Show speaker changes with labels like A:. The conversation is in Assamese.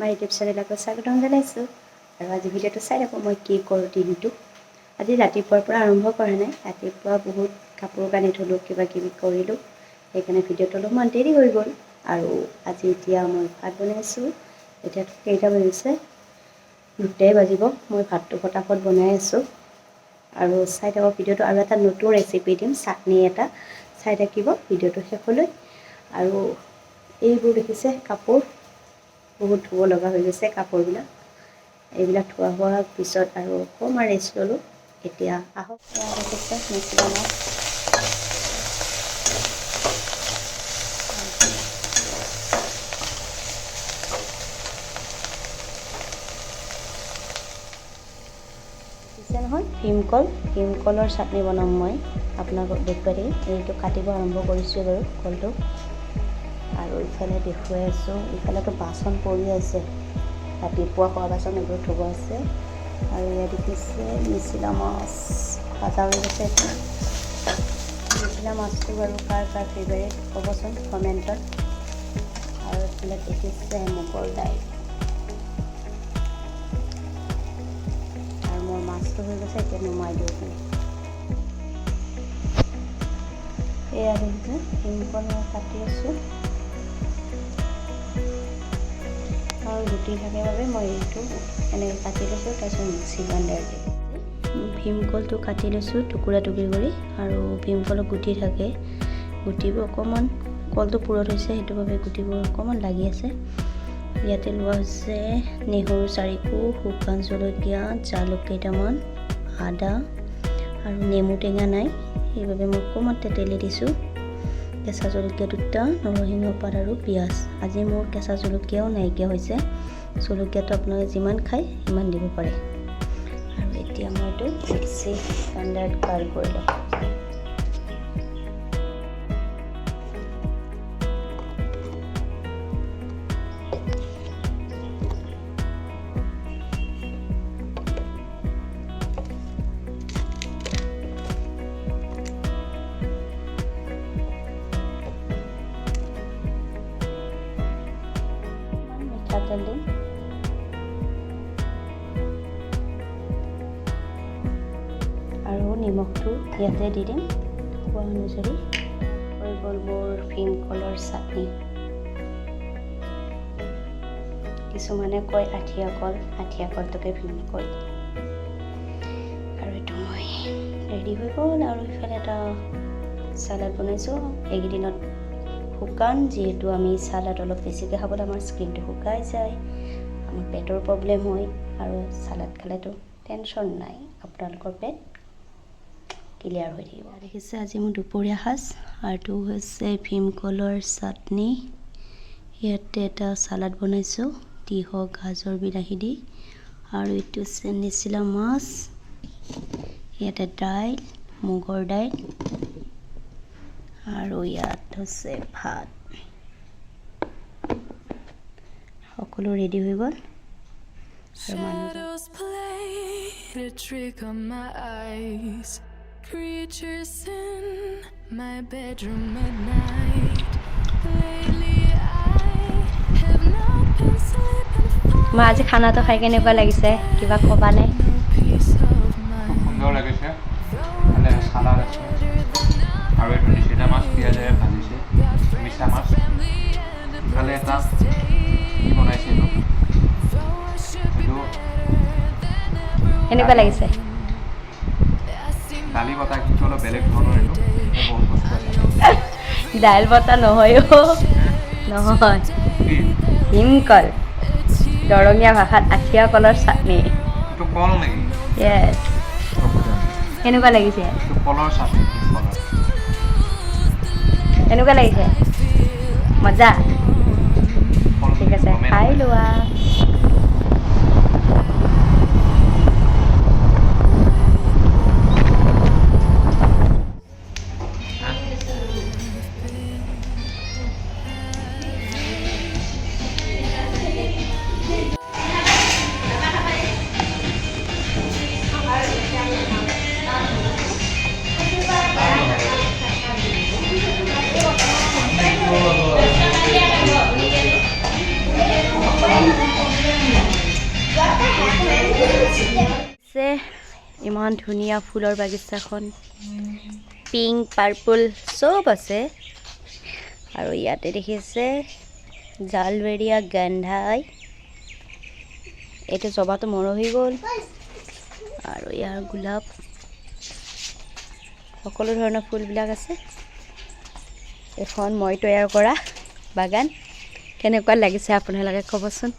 A: My YouTube channel আকৌ স্বাগতম জনাইছোঁ। আৰু আজি ভিডিঅ'টো চাই থাকোঁ, মই কি কৰোঁ দিনটো। আজি ৰাতিপুৱাৰ পৰা আৰম্ভ কৰা নাই। ৰাতিপুৱা বহুত কাপোৰ কানি ধুলোঁ, কিবা কিবি কৰিলোঁ, সেইকাৰণে ভিডিঅ'টো অলপমান দেৰি হৈ গ'ল। আৰু আজি এতিয়া মই ভাত বনাইছোঁ। এতিয়া কেইটা বাজিছে? 2টাই বাজিব। মই ভাতটো ফটাফট বনাই আছোঁ আৰু চাই থাকক ভিডিঅ'টো। আৰু এটা নতুন ৰেচিপি দিম, চাটনি এটা। চাই থাকিব ভিডিঅ'টো শেষলৈ। আৰু এইবোৰ দেখিছে, কাপোৰ বহুত ধুব লগা হৈ গৈছে। কাপোৰবিলাক এইবিলাক ধোৱা হোৱাৰ পিছত আৰু অকণমান ৰেষ্ট ল'লোঁ। এতিয়া আহক। এয়া দেখিছে নিচিলা মাছ। দেখিছে নহয়, ভীমকল, ভীমকলৰ চাটনি বনাম মই, আপোনালোকক দেখুৱাই দিম। এইটো কাটিব আৰম্ভ কৰিছোঁ বাৰু কলটো। আৰু ইফালে দেখুৱাই আছোঁ, ইফালেতো বাচন পৰি আছে, ৰাতিপুৱা খোৱা বাচন, এইবোৰ ধুব আছে। আৰু ইয়াত দেখিছে নিচিলা মাছ ভাজা হৈ গৈছে। নিচিলা মাছটো বাৰু কাৰ কাৰ ফেভাৰিট ক'বচোন কমেণ্টত। আৰু এইফালে দেখিছে মগৰ দাইল। আৰু মোৰ মাছটো হৈ গৈছে, এতিয়া নুমাই দিওঁ। এয়া দেখিছে ভীমকল মই কাটি আছোঁ। আৰু গুটি থাকে বাবে মই এইটো এনেকৈ কাটি লৈছোঁ, তাৰপিছত মিক্সি গ্ৰাইণ্ডাৰ দিম। ভীমকলটো কাটি লৈছোঁ টুকুৰা টুকুৰি কৰি। আৰু ভীমকলত গুটি থাকে, গুটিবোৰ অকণমান, কলটো পুৰঠ হৈছে, সেইটো বাবে গুটিবোৰ অকণমান লাগি আছে। ইয়াতে লোৱা হৈছে নহৰু 4 কোহ, শুকান জলকীয়া, জালুক কেইটামান, আদা আৰু নেমু টেঙা নাই, সেইবাবে মই অকণমান তেতেলী দিছোঁ। কেঁচা জলকীয়া 2টা, নৰসিংহ পাত আৰু পিঁয়াজ। আজি মোৰ কেঁচা জলকীয়াও নাইকিয়া হৈছে। জলকীয়াটো আপোনালোকে যিমান খায় সিমান দিব পাৰে। আৰু এতিয়া মই এইটো মিক্সি গ্ৰাইণ্ডাৰত গ্ৰাইণ্ড কৰি ল'ম। মিঠাতেল দিম। আৰু নিমখটো ইয়াতে দি দিম খোৱা অনুযায়ী। হৈ গ'ল মোৰ ভীমকলৰ চাটনি। কিছুমানে কয় আঠিয়া কল, আঠিয়া কলটোকে ভীমকল। আৰু এইটো মই ৰেডি হৈ গ'ল। আৰু ইফালে এটা চালাড বনাইছোঁ। এইকেইদিনত শুকান যিহেতু, আমি চালাড অলপ বেছিকৈ খাবলৈ আমাৰ স্কিনটো শুকাই যায়, আমাৰ পেটৰ প্ৰব্লেম হয়। আৰু চালাড খালেতো টেনশ্যন নাই, আপোনালোকৰ পেট ক্লিয়াৰ হৈ থাকিব। দেখিছে আজি মোৰ দুপৰীয়া সাজ। আৰু হৈছে ভীমকলৰ চাটনি। ইয়াতে এটা চালাড বনাইছোঁ, তিয়ঁহ, গাজৰ, বিলাহী দি। আৰু এইটো হৈছে নিচিলা মাছ। ইয়াতে দাইল, মুগৰ দাইল। আৰু ইয়াত হৈছে ভাত। সকলো ৰেডি হৈ গ'ল আৰু মানুহ
B: Shadows played a trick on my eyes. Creatures in my bedroom at night. Lately, I have not been sleeping fine.
A: মই আজি খানাটো খাই কেনেকুৱা লাগিছে, কিবা ক'বানে?
B: No peace of mind.
C: খুব সুন্দৰ লাগিছে। ভালে, চালাড আছে আৰু এইটো নিচিনা মাছ পিঁয়াজেৰে ভাজিছে, মিছা মাছ। ইফালে এটা কি বনাইছে এইটো এইটো
A: কেনেকুৱা লাগিছে?
C: দালি বতা, কিন্তু অলপ বেলেগ ধৰণৰ। এইটো বহুত বস্তু আছে।
A: দাইল বতা নহয় অ', নহয়।
C: কি?
A: ভীমকল, দৰঙীয়া ভাষাত আঠিয়া কলৰ চাটনি।
C: এইটো কল নেকি?
A: য়েছ। কেনেকুৱা লাগিছে?
C: এইটো কলৰ চাটনি, ভীমকলৰ।
A: কেনেকুৱা লাগিছে? মজা।
C: কল।
A: ঠিক আছে।
C: গমেই
A: খাই
C: নাপায়।
A: লোৱা। ইমান ধুনীয়া ফুলৰ বাগিচাখন, পিংক, পাৰ্পল চব আছে। আৰু ইয়াতে দেখিছে জালবেৰিয়া গেন্ধাই, এইটো জবাটো মৰহি গ'ল। আৰু ইয়াৰ গোলাপ, সকলো ধৰণৰ ফুলবিলাক আছে। এখন মই তৈয়াৰ কৰা বাগান, কেনেকুৱা লাগিছে আপোনালোকে ক'বচোন।